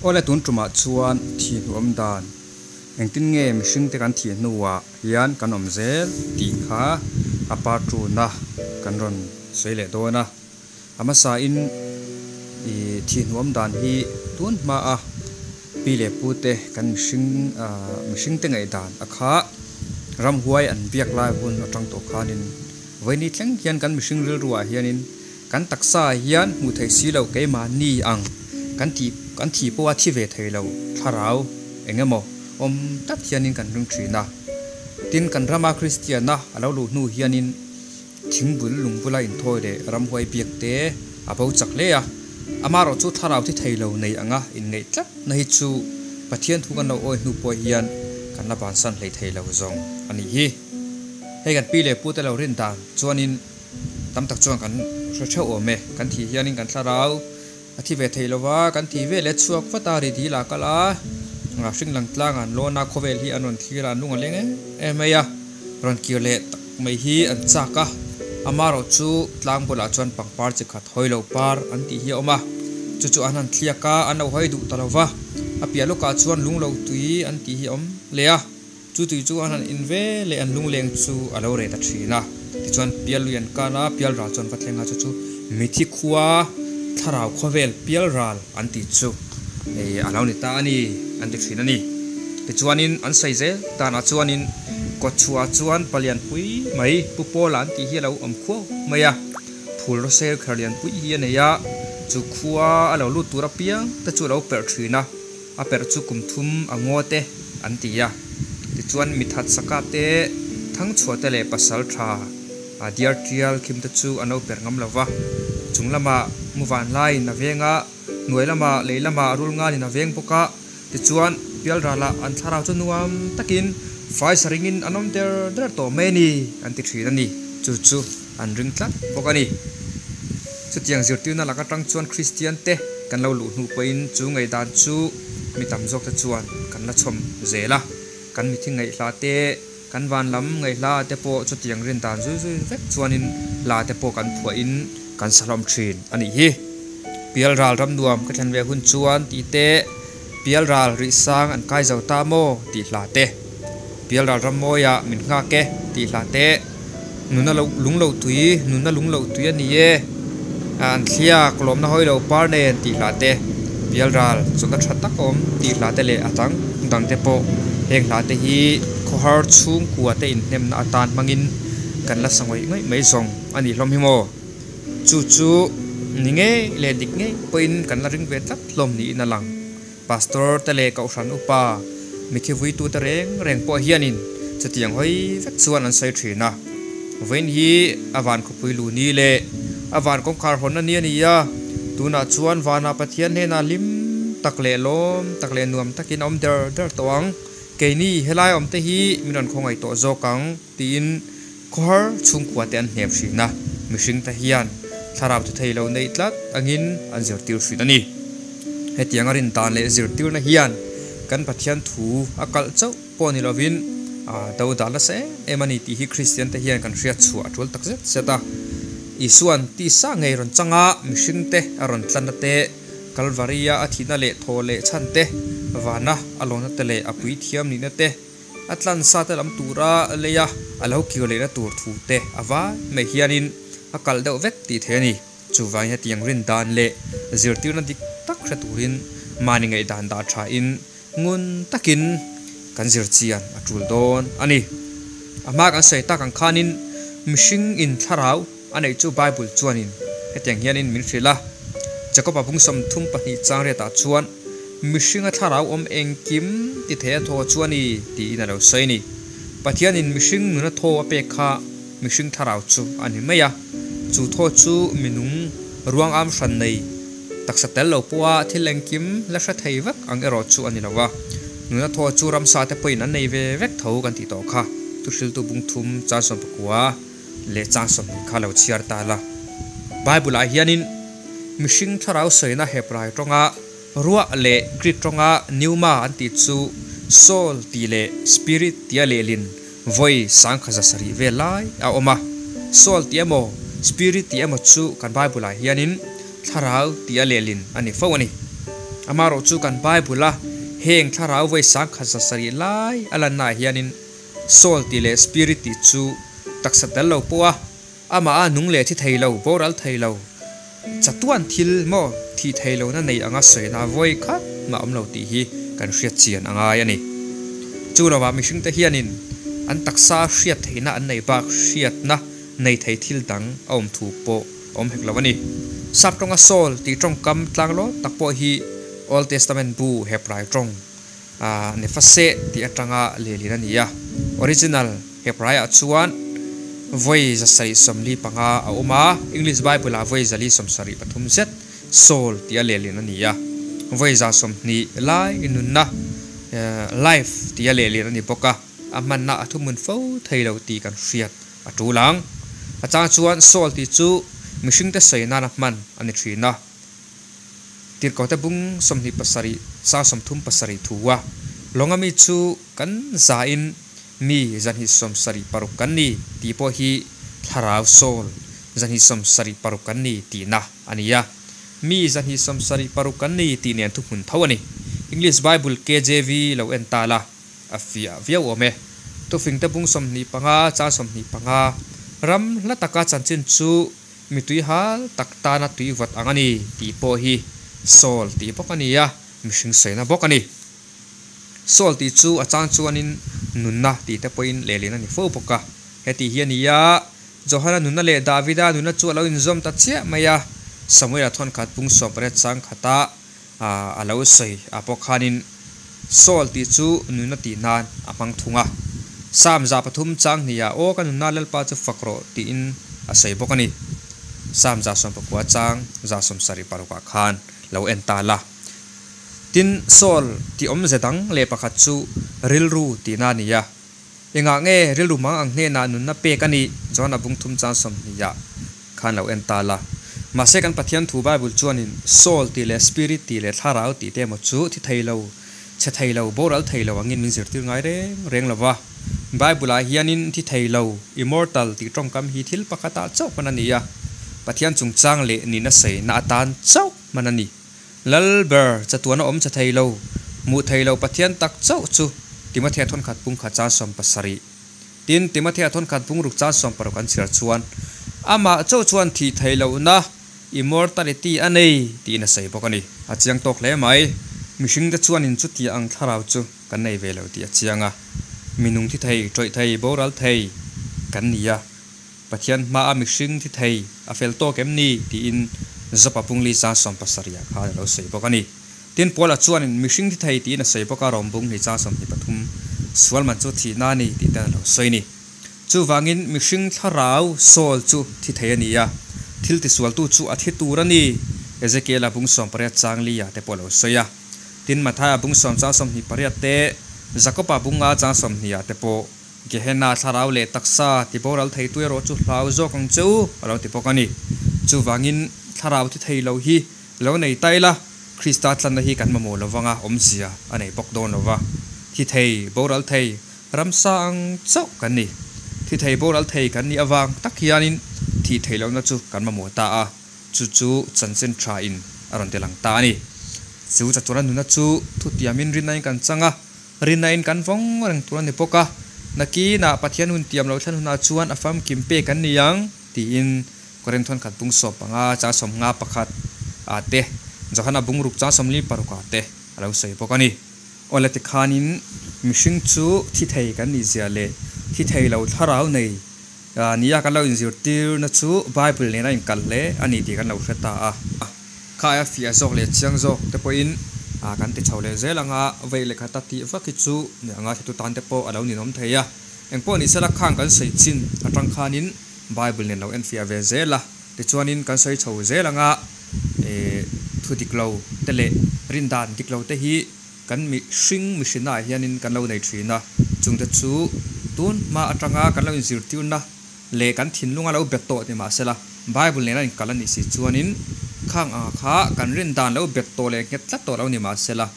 Awle tun tumah chuan thih hnuawm dan engtin nge mihring te kan thih hnuah hian kan awm zel tih kha a part two-na kan rawn sawi leh dawn a. A hmasa in ih thih hnuawm dan hi tun hma a pi leh pu te kan mihring ah mihring te ngaihdan a kha ramhuai an biak lai hun atang tawh khanin vawiini thleng hian kan mihring rilru ah hianin kan taksa ah hian hmuh theih si loh keimahni ang kan tih kan thih pawh a thi ve thei lo thlarau eng emaw awm tlat hianin kan ring thin a. Tin kan rama Kristianna a lo luh hnu hianin Thingbul lungbula inthawi leh ramhuai biak te a bo chak hle a, amaherawh chu thlarau thi thei lo nei anga inngeih tlat na hi chu Pathian thu kan lo awi hnu pawh hian kan la bansan hlei thei lo zawng a nih hi. Hei kan pi leh pute lo rin dan chuanin tam tak chuan kan hre theuh awm e, kan thih hianin kan thlarau A thi ve thei lova, kan thi ve leh chhuak vat a, ri dil ah kal a, hring lang tlang an lawn a, khawvel hi an rawn thlir a, an lung a leng em em mai a, rawn kir leh tak mai hi an chak a, amaherawh chu tlang bulah chuan pangpar chi khat hawi lo par an tih hi a awm a, chu chu an han thliak a, an lo hawi duh ta lova, a piah lawkah chuan lung lo tui an tih hi a awm leh a. Chu tui chu an han in ve leh an lungleng chu a lo reh ta thin a. Tichuan pial lui an kan a, pial ral chuan va thleng a, chu chu mithi khua thlarau khawvel pial ral an tih chu hei a lo ni ta a ni an ti thin a ni. Tichuanin an sawi zel danah chuanin kawtchhuah chuan palian pui mai Pu Pawla an tih hi a lo awm khuau mai a, phul rawsel kher lian pui hi a nei a, chu khua a lo lut tur apiang te chu a lo perh thin a. A perh chu kum thum a ngaw te an ti a, tichuan mithat saka te, thangchhuah te leh pasal tha a diar tial khim te chu an lo perh ngam lo va. Chung lamah muvan laiin a veng a, hnuai lamah lei lamah rul nganin a veng bawk a, tichuan pialralah an thlarau chu nuam takin fai sa ringin an awm der der tawh mai a ni an ti thin a ni. Chu chu an ring tlat bawk a ni. Chutiang zirtirna lak atang chuan Kristian te kan lo luh hnu pawhin chu ngaihdan chu mi tam zawk te chuan kan la chhawm zel a. Kan mithi ngaihhla te, kan van lam ngaihhla te pawh chutiang rin dan zui zui vek chuanin hla te pawh kan phuahin kan sa hlawm thin a nih hi. Pialral ram nuam ka thlen ve hun chuan tih te, Pialral rih sang an kai zo ta maw tih hla te, Pialral ram mawiah min nghak e tih hla te, Nuna lo lung lo tui, nuna lung lo tui a ni e, an thliak lawmna hawi lo par nen tih hla te, Pialral chawlhna tha tak a awm tih hla te leh a dang dang te pawh heng hla te hi khawhar chhungkua te inhnemna atan hmangin kan la sa ngawih ngawih mai zawng a nih hlawm hi maw. Chu chu ni ngei leh dik ngei pawhin kan la ring ve tlat hlawm niin a lang. Pastor te leh Kohhran upa mithi vuitute reng reng pawh hianin chutiang hawi vek chuan an sawi thin a. Vawiin hi a van khawpui lu ni leh a van kawngkhar hawnna ni a ni a, tunah chuan vanah Pathian hnenah hlim tak leh lawm tak leh nuam takin a awm der der tawh ang. Keini helai awmte hi min rawn khawngaih tawh zawk ang tiin Khawhar chhungkua te an hnem hrin a, mihring te hian thlarau thu thei lo neih tlat angin an zirtir hrin a ni. Hetiang a rin dan leh zirtirna hian kan Pathian thu a kalh chauh pawh ni lovin a do dan nasa em em a ni tih hi Kristian te hian kan hriat chhuah a tul tak zet zet a. Isua'n tisa ngei rawn changa mihring te a rawn tlanna te, Kalvaria a thihna leh thaw leh chhan te, vana a lawmna te leh a puithiam nihna te, A tlan sa te lam tura lei a, a lo kir lehna tur thu te a vai mai hianin a kalh deuh vek tih theih a ni. Chuvangin hetiang rin dan leh zirtirna dik tak hre turin mahni ngaihdan dah thain ngun takin kan zir chian a tul dawn a ni. A hma kan sawi tak ang khanin mihring in thlarau a neih chu Bible chuanin hetiang hianin min hrilh a, Jakob-a bung 32 chang riatah chuan, Mihringa thlarau awm engkim ti thei a thaw chu a ni, tiin a lo sawi a ni. Pathianin mihring nuna thaw a pek kha mihring thlarau chu a ni mai a, chu thaw chu minung ruang am hran nei taksa tel lo pawha thil engkim la hre thei vek ang erawh chu a ni lo va. Nuna thaw chu ramsa te pawhin an nei ve vek tho kan tih tawh kha, thuhriltu bung thum chan 19. Leh chang 20 kha lo chhiar ta la. Bible ah hianin mihring thlarau sawina Hebrai tawnga ruah leh Greek tawnga pneuma an tih chu soul tih leh spirit tia lehlin vawi 1700 vel lai a awm a. Soul tih emaw spirit tih emaw chu kan Bible ah hianin thlarau tia lehlin a ni fo a ni. Amaherawhchu kan Bible-a heng thlarau vawi 1700 lai a lannaah hianin soul tih leh spirit tih chu taksa tel lo pawha amah a nung leh thi thei lo, boral thei lo, chatuan thil maw thih thei lohna nei anga sawina vawi khat mah awm lo tih hi kan hriat chian a ngai a ni. Chu lovah mihringte hianin an taksa hriat theihna an nei bak hriatna nei thei thil dang a awm thu pawh a awm hek lo a ni. Sap tawnga soul tih tawngkam tlanglawn tak pawh hi Old Testament bu Hebrai tawng Nefaseh tih atanga lehlin a ni a. Original Hebraiah chuan vawi 745 a awm a, English Bible-ah vawi 473 zet soul tih a lehlin a ni a. Vawi 120 lai nunna, life, tih a lehlin a ni bawk a, a hmanna a thuhmun fo thei lo tih kan hriat a tul ang. A chang chuan soul tih chu mihringte sawi nana hman a ni thin a. Tirhkohte bung 27 sang 37 thu a lawnga mi chu kan zain mi 276 kan ni tih pawh hi thlarau soul 276 kan ni tihna a ni a. Mi 276 kan ni tih nen thuhmun tho a ni. English Bible KJV lo en ta la. A fiah viau awm e. Tufingte bung 25 chang 25 ram hla taka chanchin chu mi tui hal tak tana tui vawt ang a ni tih pawh hi soul tih bawk a ni a, mihring sawina bawk a ni. Soul tih chu a chang chuanin nunna tih te pawhin lehlin a ni fo bawk a. Heti hi a ni a, Johana nunna leh Davida nunna chu a lo inzawm ta chiah mai a, Samuela thawnkhat bung 18 chang khata a lo sawi ah pawh khanin Saul tih chu nunna tih nan a hmang thung a. Psalm 300 chang hniah Aw ka nunna Lalpa chu fak rawh tiin a sawi bawk a ni. Psalm 190 chang 76 ah khan lo en ta la. Tin, Saul tih awmze dang leh pakhat chu rilru tihna a ni a. Engah nge rilru mang ang hnenah nunna pek a nih? John-a bung thum chang 20 ah khan lo en ta la. Mahse kan Pathian thu Bible chuanin soul tih leh spirit tih leh thlarau tih te emaw chu thi thei lo, chhe thei lo, boral thei lo angin min zirtir ngai reng reng lo va. Bible ah hianin thi thei lo, immortal, tih tawngkam hi thil pakhatah chauh hman a ni a, Pathian chungchang leh nihna saina atan chauh hman a ni. Lal ber, chatuana awm che thei lo, hmuh thei lo Pathian tak chauh chu Timothea thawnkhat pung khat chang 70. Tin, Timothea thawnkhat pung ruk chang 60 an chhiar chuan, Amah chauh chuan thih theih lohna, immortality, a nei, tiin a sawi bawk a ni. A chiang tawk hle mai. Mihringte chuanin chutia ang thlarau chu kan nei ve lo tih a chiang a. Mi nung thi thei, tawih thei, boral thei kan ni a. Pathian hmaa mihring thi thei a fel tawk em ni? tiin Jopa pungli chang 70 ah khan a lo sawi bawk a ni. Tin, Paula chuanin mihring thi thei tiin a sawi bawk a, Rom bunghnih chang 23, Sual man chu thihna a ni tih ten a lo sawi a ni. Chuvangin mihring thlarau, soul, chu thi thei a ni a, thil tisualtu chu a thi tur a ni, Ezekiela bung 18 chang li ah te pawh a lo sawi a. Tin, Mathaia bung 10 chang 28 te, Jakoba bung nga chang 20 ah te pawh Gehenna thlarau leh taksa ti boral theitu erawh chu hlau zawk ang che u, a lo ti bawk a ni. Chuvangin thlarau thi thei lo hi lo nei ta ila, Krista tlanna hi kan mamawh lo vanga awmzia a nei bawk dawn lo va. Thi thei, boral thei, ramsa ang chauh kan ni. Thi thei, boral thei kan nih avang tak hianin thih theih lohna chu kan mamawh ta a, chu chu chanchin tha in a rawn ti lang ta a ni. Chu chatuana nuna chu thutiamin rinna in kan chang a, Rinna in kan vawng reng tur a ni bawk a, nakinah Pathian hun tiam lo thlen hunah chuan a famkim pek an ni ang, tiin Korinth khat bung 15 chang 51 ah te, Johana bung ruk chang 46 ah te a lo sawi bawk a ni. Awle tikhanin mihring chu thi thei kan nih zia leh thi thei lo thlarau nei nia kan lo inzirtirna chu Bible nena inkalh hle a ni tih kan lo hre ta a. Kha aia fiah zawk leh chiang zawk te pawhin kan ti chho leh zel anga vei leh khata tih vak hi chu ni anga hretu tan te pawh a lo ninawm thei a. Engpawh ni sela khang kan sawi chin atang khanin Bible nen lo enfiah ve zel a, tichuanin kan sawi chho zel anga thu dik lo te leh rindan dik lo te hi kan mihring mihrinna ah hianin kan lo nei thin a, chungte chu tun hma atanga kan lo inzirtirna leh kan thinlung a lo bet tawh ti mah sela, Bible nena inkal a nih si chuanin khang anga kha kan rin dan lo bet tawh leh nghet tlat tawh lo ni mah sela,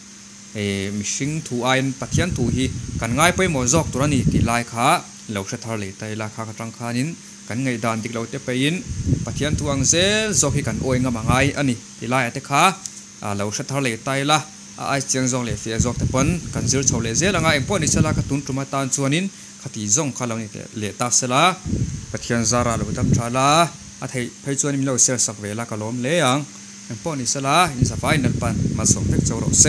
mihring thu aiin Pathian thu hi kan ngai pawimawh zawk tur a ni tih lai kha lo hre thar leh ta ila, khang atang khanin kan ngaihdan dik lo te peihin Pathian thu ang zel zawk hi kan awi ngam a ngai a ni tih laiah te kha. A lo hre thar leh ta ila, a ai chiang zawk leh fiah zawk te pawn kan zir chho leh zel ang a, engpawh ni sela ka tun tum atan chuanin khati zawng kha lo ni leh ta sela, Pathian zara lo dam tha la, a theih phei chuan min lo share sak ve la ka lawm hle ang, engpawh ni sela in zavai Lalpan malsawm vek chauh rawh se.